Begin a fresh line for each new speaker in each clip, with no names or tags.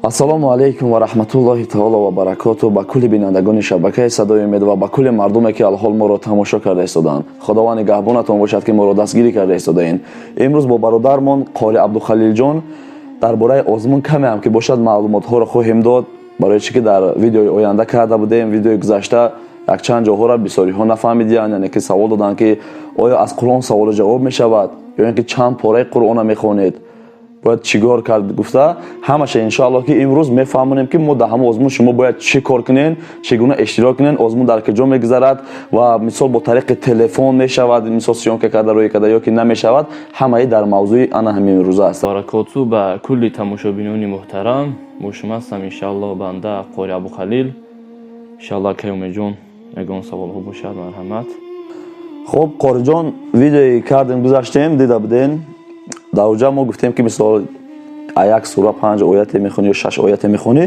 Ассалому алайкум ва раҳматуллоҳи таоло ва баракоту ба кулли бинандагони шабакаи «Садои умед» ва ба кулли мардуме, ки алҳол моро тамошо карда истодаанд. Худованд нигаҳбонатон бошад, ки моро дастгирӣ карда истодаед. Имрӯз бо бародармон қори Абдухалилҷон дар бораи озмун каме ҳам ки бошад, маълумотҳоро хоҳем дод. Барои чӣ ки дар видеои оянда карда будем, видеои гузашта якчанд ҷоҳоро бисёриҳо нафаҳмидиянд, яъне ки савол доданд, ки оё аз Қуръон саволу ҷавоб мешавад ё ин ки чанд пораи Қуръона мехонед, бояд чӣ кор кард гуфта. Ҳамаша, иншоаллоҳ, ки имрӯз мефаҳмонем, ки мо дар ҳама озмун шумо бояд чӣ кор кунен, чӣ гуна иштирок кунен, озмун дар куҷо мегузарад ва мисол бо тариқи телефон мешавад, мисол съёмка карда, рӯй карда ё ки намешавад. Ҳамаи дар мавзӯи ана ҳамин рӯза аст.
Баракоту ба кулли тамошобинони муҳтарам. Бо шумо ҳастам, иншааллоҳ, банда қори Абухалил. Иншааллоҳ, акай Умедҷон, ягон саволҳо бошад, марҳамат.
Хуб, қориҷон, видеое кардем, гузаштем, дида буден. Дар оҷа мо гуфтем, ки мисол як сура панҷ ояте мехонӣ ё шаш ояте мехонӣ.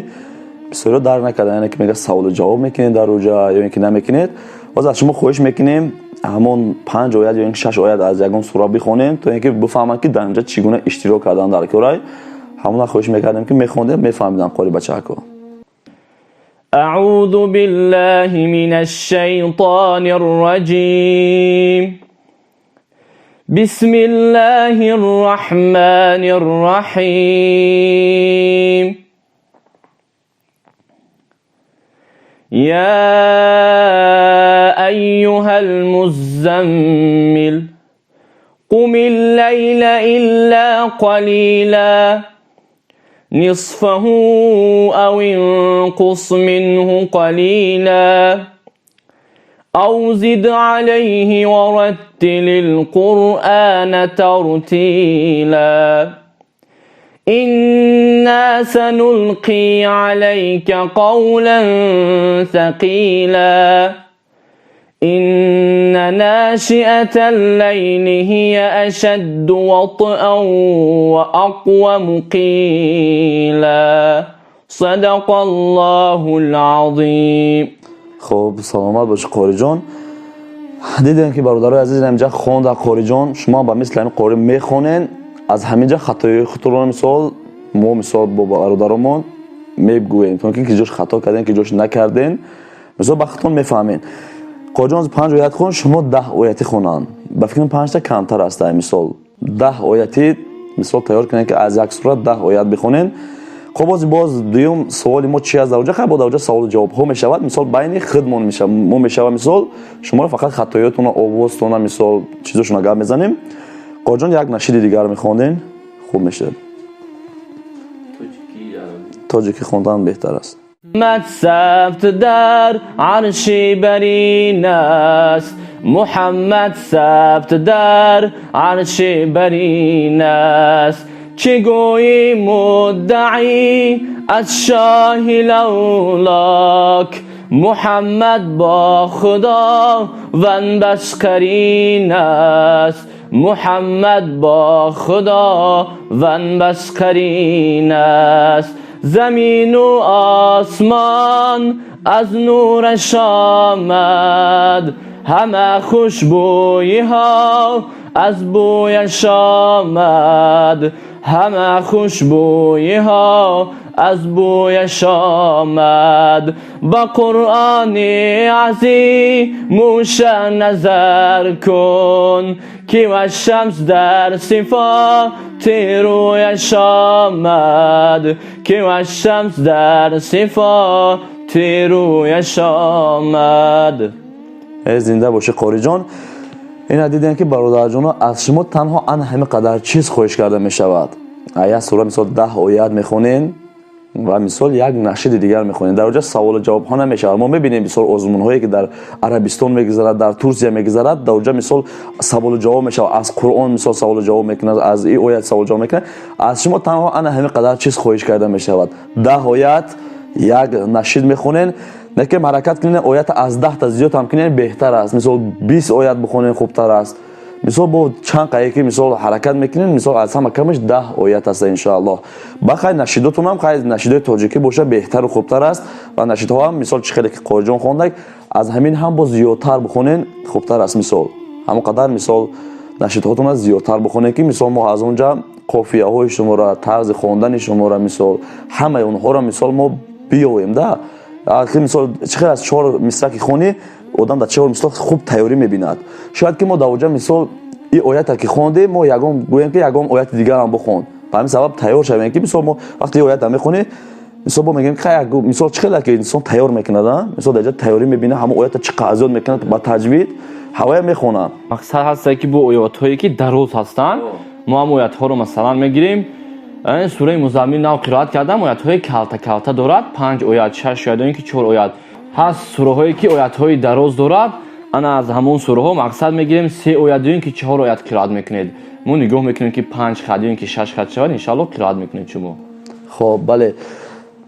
Бисёриҳо дарк накардан, яъне ки мега саволу ҷавоб мекунед дар оҷа ё ин ки намекунед. Боз аз шумо хоҳиш мекунем, ҳамон панҷ оят ё ин ки шаш оят аз ягон сура бихонем, то ин ки бифаҳманд, ки дар инҷа чӣ гуна иштирок кардан дар корай. Ҳамона хоҳиш мекардем, ки мехондем, мефаҳмидам қори бачаҳако.
أعوذ بالله من الشيطان الرجيم. بسم الله الرحمن الرحيم. يا أيها المزمل قم الليل إلا قليلا، نصفه أو انقص منه قليلا، أو زد عليه ورتل القرآن ترتيلا. إنا سنلقي عليك قولا ثقيلا. إن ناشئة الليل هي أشد وطئا وأقوم قيلا. صدق الله العظيم.
Хуб, саломат бошӣ, қориҷон. Дидем, ки бародарои азиз, инҷа хонда қориҷон. Шумо ба мисли ҳамин қори мехонен, аз ҳаминҷа хатои худро мисол мо мисол бо бародаромон мегӯем, то ки ҷош хато кардем, ки ҷош накардем, мисол ба худтон мефаҳмед. Қориҷон панҷ оят хон, шумо 10 оятӣ хонанд. Ба фикрам, панҷта камтар аст. Мисол 10 оятӣ мисол тайёр кунед, ки аз як сура 10 оят бихонен. Хоб, боз дуюм суоли мо чи аст дар оҷа? Хай, бо дар оҷа саволу ҷавобҳо мешавад, мисол байни худмон мо мешавад. Мисол шуморо фақат хатоётона, овозтона, мисол чизошона гап мезанем. Қориҷон, як нашиди дигар мехонден, хуб мешавад. Тоҷикӣ хондан беҳтар аст.
محمد ثبت در عرش برین است. محمد ثبت در عرش برین است. چه گویی مدعی از شاه لولاک؟ محمد با خدا وند بس قرین است. محمد با خدا وند بس قرین است. زمین و آسمان از نورش آمد، همه خوشبویی ها از بویش آمد، همه خوشبویی ها از بویش آمد. با قرآن عظیم الشأن نظر کن که والشمس در صفات رویش آمد، که والشمس در صفات رویش آمد.
Зинда бошӣ, қориҷон. Ина дидем, ки бародарҷоно, аз шумо танҳо ана ҳамин қадар чиз хоҳиш карда мешавад. Як сура мисол 10 оят мехонен ва мисол як нашиди дигар мехонем. Дар оҷа саволу ҷавобҳо намешавад. Мо мебинем, мисол озмунҳое, ки дар Арабистон мегузарад, дар Турсия мегузарад, дар оҷа мисол саволу ҷавоб мешавад аз Қуръон, мисол саволу ҷавоб мекунад, аз и оят саволу ҷавоб мекунад. Аз шумо танҳо ана ҳамин қадар чиз хоҳиш карда мешавад: 10 оят, як нашид мехонен. Лекин ҳаракат кунед, оята аз 10-та зиёд ҳам кунед, беҳтар аст. Мисол 20 оят бихонен, хубтар аст. Мисол бо чанд қае ки мисол ҳаракат мекунем, мисол аз ҳама камаш 10 оят аст, иншоаллоҳ. Ба хай, нашидотунам хай, нашидои тоҷикӣ боша, беҳтару хубтар аст. Ва нашидҳо ҳам мисол чӣ хеле ки қориҷон хондак, аз ҳамин ҳам бо зиёдтар бихонен, хубтар аст. Мисол ҳамон қадар мисол Нашидҳотонро зиёдтар бихонед, ки мисол мо аз он ҷа қофияҳои шуморо, тарзи хондани шуморо, мисол ҳамаи онҳоро мисол мо биёвем да. Мисол чӣ хел аз чор мисра ки хонӣ, одам дар чор мисол хуб тайёрӣ мебинад. Шояд ки мо дар оҷа мисол и оята ки хондем, мо ягон гӯем, ки ягон ояти дигарам бихон. Ба ҳамин сабаб тайёр шавем, ки мисол мо вақте оята мехонем, мисол мо мегӯем, ки мисол чӣ хела ки инсон тайёр мекунад, мисол дар ҷа тайёрӣ мебинад, ҳамон оята чӣ қадр зиёд мекунад ба таҷвид, ҳавая мехонад.
Мақсад ҳаста, ки бо оятҳое ки дароз ҳастанд, мо ҳам оятҳоро масалан мегирем. Сураи Музаммил нав қироат кардам, оятҳои калта калта дорад, панҷ оят, шаш оят, ё ин ки чор оят. Ҳаст сураҳое ки оятҳои дароз дорад. Ана аз ҳамон сураҳо мақсад мегирем, се оят ё ин ки чаҳор оят қироат мекунед. Мо нигоҳ мекунем, ки панҷ хат ё ин ки шаш хат шавад, иншаалло қироат мекунед шумо.
Хоб, бале,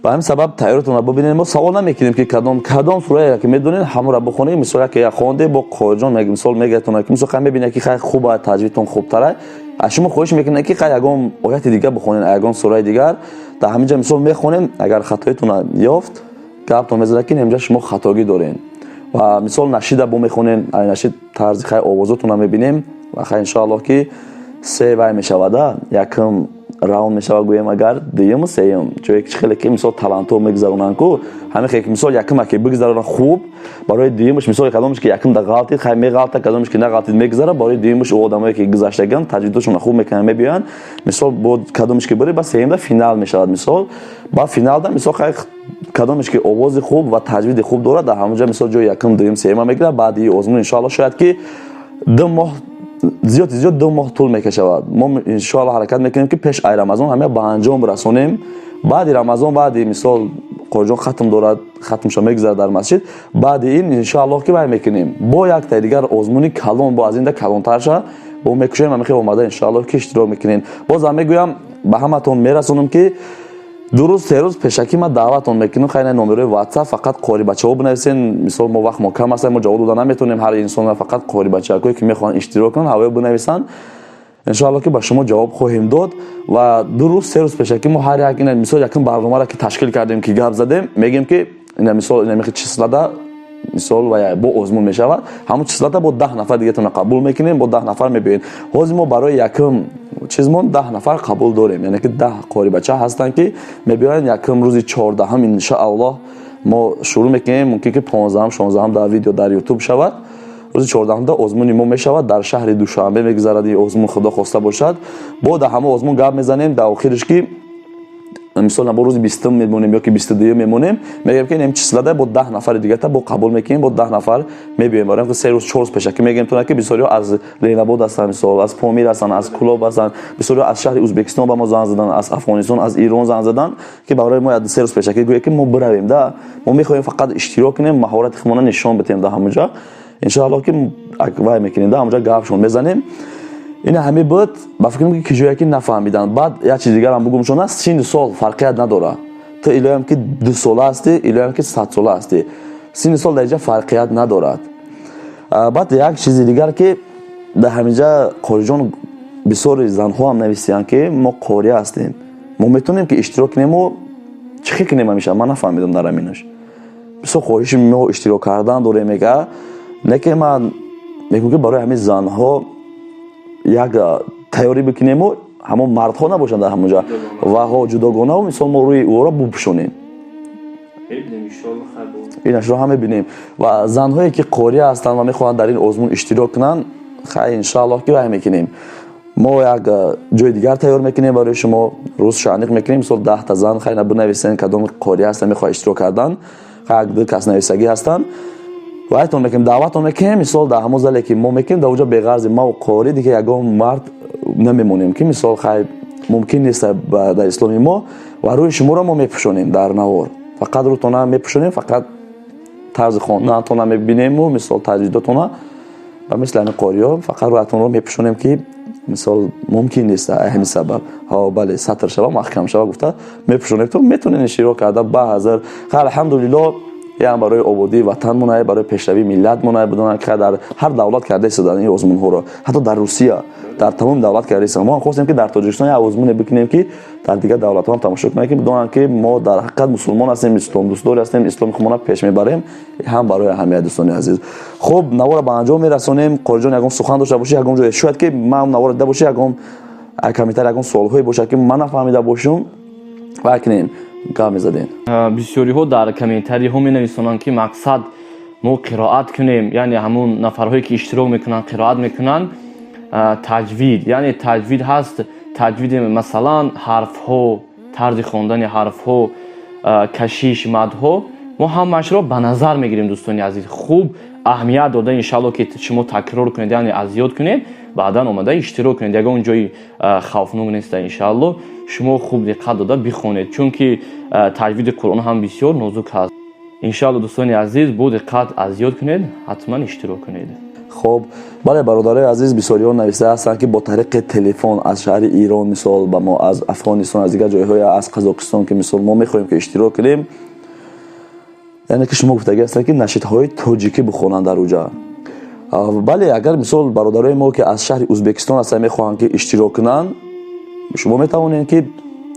ба ҳамин сабаб тайёртонро бибинед. Мо савол намекунем, ки кадом сурае ки медонед, ҳамонро бихонед. Мисол яке як хонде бо қориҷон, мисол мегӯятон, ки мисол хай мебинед, ки хай хуба, таҷвидтон хубтара, аз шумо хоҳиш мекунед, ки хай ягон ояти дигар бихонед, ягон сураи дигар. Дар ҳамин ҷа мисол мехонем, агар хатоитонро ёфт, гаптон мезанад, ки инҷа шумо хатогӣ доред. Ва мисол нашида бо мехонем, нашид тарзи хай овозотонро мебинем. Ва хай иншоаллоҳ ки се вай мешавада, якум раунд мешавад гӯем агар, дуюму сеюм ҷое ки хеле ки мисол талантҳо мегузаронанд ку, ҳамин хел ки мисол якума ки бигузаронанд хуб, барои дуюмаш мисол кадомаш ки якум да ғалтид, хай меғалта, кадомаш ки нағалтид, мегузара. Барои дуюмаш ӯ одамое ки гузаштаган, таҷрибаашонро хуб мекунанд, мебиёянд. Мисол бо кадомаш ки бири, ба сеюмда финал мешавад. Мисол ба финалда мисол хай кадомеш ки овози хуб ва таҷвиди хуб дорад, дар ҳамон ҷо мисол ҷои якум, дуюм, сеюма мегирад. Баъди озмун иншоалло шояд ки 2 моҳ, зиёд зиёд 2 моҳ тӯл мекашавад. Мо иншоалло ҳаракат мекунем, ки пеш ай Рамазон ҳама ба анҷом расонем. Баъди Рамазон, баъди мисол қориҷон хатм дорад, хатмшо мегузарад дар масҷид, баъди ин иншоаллоҳ ки вай мекунем бо яктаи дигар озмуни калон, бо аз инда калонтарша бо мекушоем. Ҳамихел омада иншоаллоҳ ки иштирок мекунем. Бозам мегӯям, ба ҳаматон мерасонам, ки 2 рӯз, 3 рӯз пешакӣ ман даъватон мекунам. Хайна номерои WhatsApp, фақат қорибачаҳо бинависен. Мисол мо вақт мо кам аст, мо ҷавоб дода наметавонем ҳар инсонро. Фақат қорибачаҳое ки мехоҳанд иштирок кунанд, ҳавоё бинависанд, иншоалло ки ба шумо ҷавоб хоҳем дод. Ва 2 рӯз, 3 рӯз пешакӣ мо ҳар як ина мисол якум барномаро ки ташкил кардем, ки гап задем, мегӯем, ки ина мисол ина числада мисол ва бо озмун мешавад, ҳамон числада бо 10 нафар дигатонро қабул мекунем, бо 10 нафар мебиёед. Ҳозир мо барои якум чизмон 10 нафар қабул дорем, яъне ки 10 қорибача ҳастанд, ки мебиёянд. Якум рӯзи 14-ҳам иншааллоҳ мо шурӯъ мекунем. Мумкин ки 15-ҳам, 16-ҳам дар видео дар Ютуб шавад. Рӯзи 14-ҳамда озмуни мо мешавад, дар шаҳри Душанбе мегузарад ин озмун, худо хоста бошад. Бо дар ҳама озмун гап мезанем. Дар охириш ки мисол бо рӯзи 20-ум мемонем ё ки 22-юм мемонем, мегӯем, ки инем числада бо 10 нафари дигата бо қабул мекунем, бо 10 нафар мебиёем. Барои ин 3 рӯз, 4 рӯз пешакӣ мегӯем тона, ки бисёриҳо аз Ленинобод ҳастанд, мисол аз Помир ҳастанд, аз Кулоб ҳастанд, бисёриҳо аз шаҳри Ӯзбекистон ба мо занг заданд, аз Афғонистон, аз Ирон занг заданд, ки барои мо як 3 рӯз пешакӣ гӯе, ки мо биравем да, мо мехоҳем фақат иштирок кунем, маҳорати худмона нишон бидиҳем. Дар ҳамон ҷо иншоалло ки вай мекунем, да ҳамон ҷо гапшон мезанем. Ина ҳами буд. Ба фикрам, ки ҷое ки нафаҳмиданд. Баъд як чиз дигарам бугум шуна: синну сол фарқият надорад. Ту илоям ки 2 сола ҳастӣ, илоям ки 100 сола ҳастӣ, синни сол дар инҷа фарқият надорад. Баъд як чизи дигар, ки дар ҳаминҷа қориҷон бисёри занҳоам нависиянд, ки мо қория ҳастем, мо метавонем ки иштирок кунему чӣ хел кунем? Ҳамеша ман нафаҳмидам дар ҳаминаш. Бисёр хоҳиши мо иштирок кардан дорем, мега. Не ки ман мегӯям, ки барои ҳамин занҳо як тайёрӣ бикунему ҳамон мардҳо набошанд дар ҳамонҷа ва ҳо ҷудогонаву мисол мо рӯи ӯро бупӯшонем. Инашро ҳам мебинем. Ва занҳое ки қория ҳастанд ва мехоҳанд дар ин озмун иштирок кунанд, хай иншааллоҳ ки вай мекунем, мо як ҷои дигар тайёр мекунем барои шумо, рӯзшо аниқ мекунем. Мисол 10-та зан хайна бинависен, кадом қория ҳастанд, мехоҳад иштирок кардан. Хай як ду кас нависагӣ ҳастанд, вайтон мекунем, даъватон мекунем. Мисол дар ҳамон зале ки мо мекунем, дар онҷо беғарзи маву қорӣ дига ягон мард намемонем, ки мисол хай мумкин нест дар исломи мо. Ва рӯи шуморо мо мепӯшонем дар навор, фақат рӯтона мепӯшонем, фақат тарзи хондаатона мебинему мисол таҷвидотона ба мисли ҳамин қориҳо фақат рӯятонро мепӯшонем, ки мисол мумкин нест. Ҳамин сабаб ҳо, бале, сатр шава, маҳкам шава гуфта мепӯшонем. То метонен иштирок карда ба ҳазар. Хай, алҳамдулилло. Ям барои ободии ватанмон, барои пешравии миллатмон. Бидонанд, ки дар ҳар давлат карда истодан ин озмунҳоро, ҳатто дар Русия, дар тамоми давлат карда истодан. Мо ҳам хостем, ки дар Тоҷикистон як озмуне бикунем, ки дар дигар давлатҳо ҳам тамошо кунанд, ки бидонанд, ки мо дар ҳақиқат мусулмон ҳастем, исломдӯстдор ҳастем, исломи худмона пеш мебарем. Ҳам барои аҳамият, дӯстони азиз. Хуб, навора ба анҷом мерасонем. Қориҷон, ягон сухан дошта бошӣ, ягон ҷое шояд ки ман навора дида бошӣ, ягон комментар, ягон суолҳое бошад, ки ман нафаҳмида бошум, вай кунем, гап мезадем.
Бисёриҳо дар комментариҳо менависонанд, ки мақсад мо қироат кунем, яъне ҳамун нафарҳое, ки иштирок мекунанд, қироат мекунанд, таҷвид, яъне таҷвид ҳаст, таҷвиди масалан ҳарфҳо, тарзи хондани ҳарфҳо, кашиш, мадҳо. Мо ҳамаашро ба назар мегирем, дӯстони азиз. Хуб аҳамият дода, иншалло, ки шумо такрор кунед, яъне аз ёд кунед, баъдан омада иштирок кунед. Ягон ҷои хавфнок неста, иншалло. Шумо хуб диққат дода бихонед, чунки таҷвиди Қуръон ҳам бисёр нозук ҳаст. Иншалло, дӯстони азиз, бо диққат аз ёд кунед, ҳатман иштирок кунед.
Хоб, бале, бародарои азиз, бисёриҳо нависта ҳастанд, ки бо тариқи телефон аз шаҳри Ирон, мисол, ба мо, аз Афғонистон, аз дигар ҷойҳои, аз Қазоқистон, ки мисол мо мехоҳем, ки иштирок кунем, яъне ки шумо гуфтагӣ ҳастанд, ки нашидҳои тоҷикӣ бихонанд дар уҷа. Бале, агар мисол бародарои мо, ки аз шаҳри Ӯзбекистон ҳастанд, мехоҳанд, ки иштирок кунанд, шумо метавонед, ки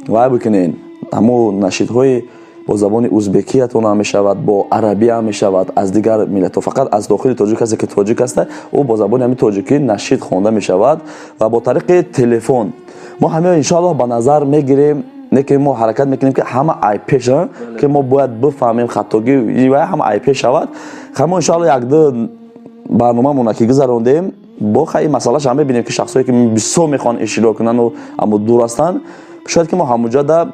вай бикунед, ҳамун нашидҳои бо забони узбекиятон ҳам мешавад, бо арабӣ ҳам мешавад, аз дигар миллатҳо. Фақат аз дохили тоҷик касе ки тоҷик аста, ӯ бо забони ҳамин тоҷикӣ нашид хонда мешавад ва бо тариқи телефон. Мо ҳамаро иншоаллоҳ ба назар мегирем, не ки мо ҳаракат мекунем, ки ҳама ай пеш, ки мо бояд бифаҳмем хатогӣ ва ҳама ай пеш шавад. Ҳамо иншоаллоҳ якду барномамона ки гузарондем, бо хай масъалаша ҳам мебинем, ки шахсое ки бисёр мехоҳанд иштирок кунанду аммо дур ҳастанд, шояд ки мо ҳамуҷа да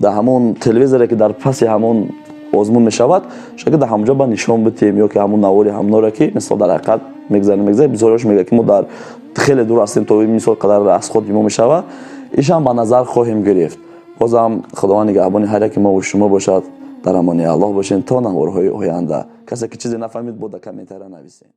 дар ҳамон телевизоре, ки дар паси ҳамон озмун мешавад, шояд ки дар ҳамуҷа ба нишон битем ё ки ҳамун навори ҳамноре, ки мисол дар ҳақиқат мегзарем, мегзарем. Бисёриҳош мегӯяд, ки мо дар хеле дур ҳастем, то мисол қадар аз худ мо мешавад, ишам ба назар хоҳем гирифт. Бозам Худованд нигаҳбони ҳар яке мову шумо бошад. Дар амони Аллоҳ бошем то наворҳои оянда. Касе ки чизе нафаҳмид, бо дар комментария нависем.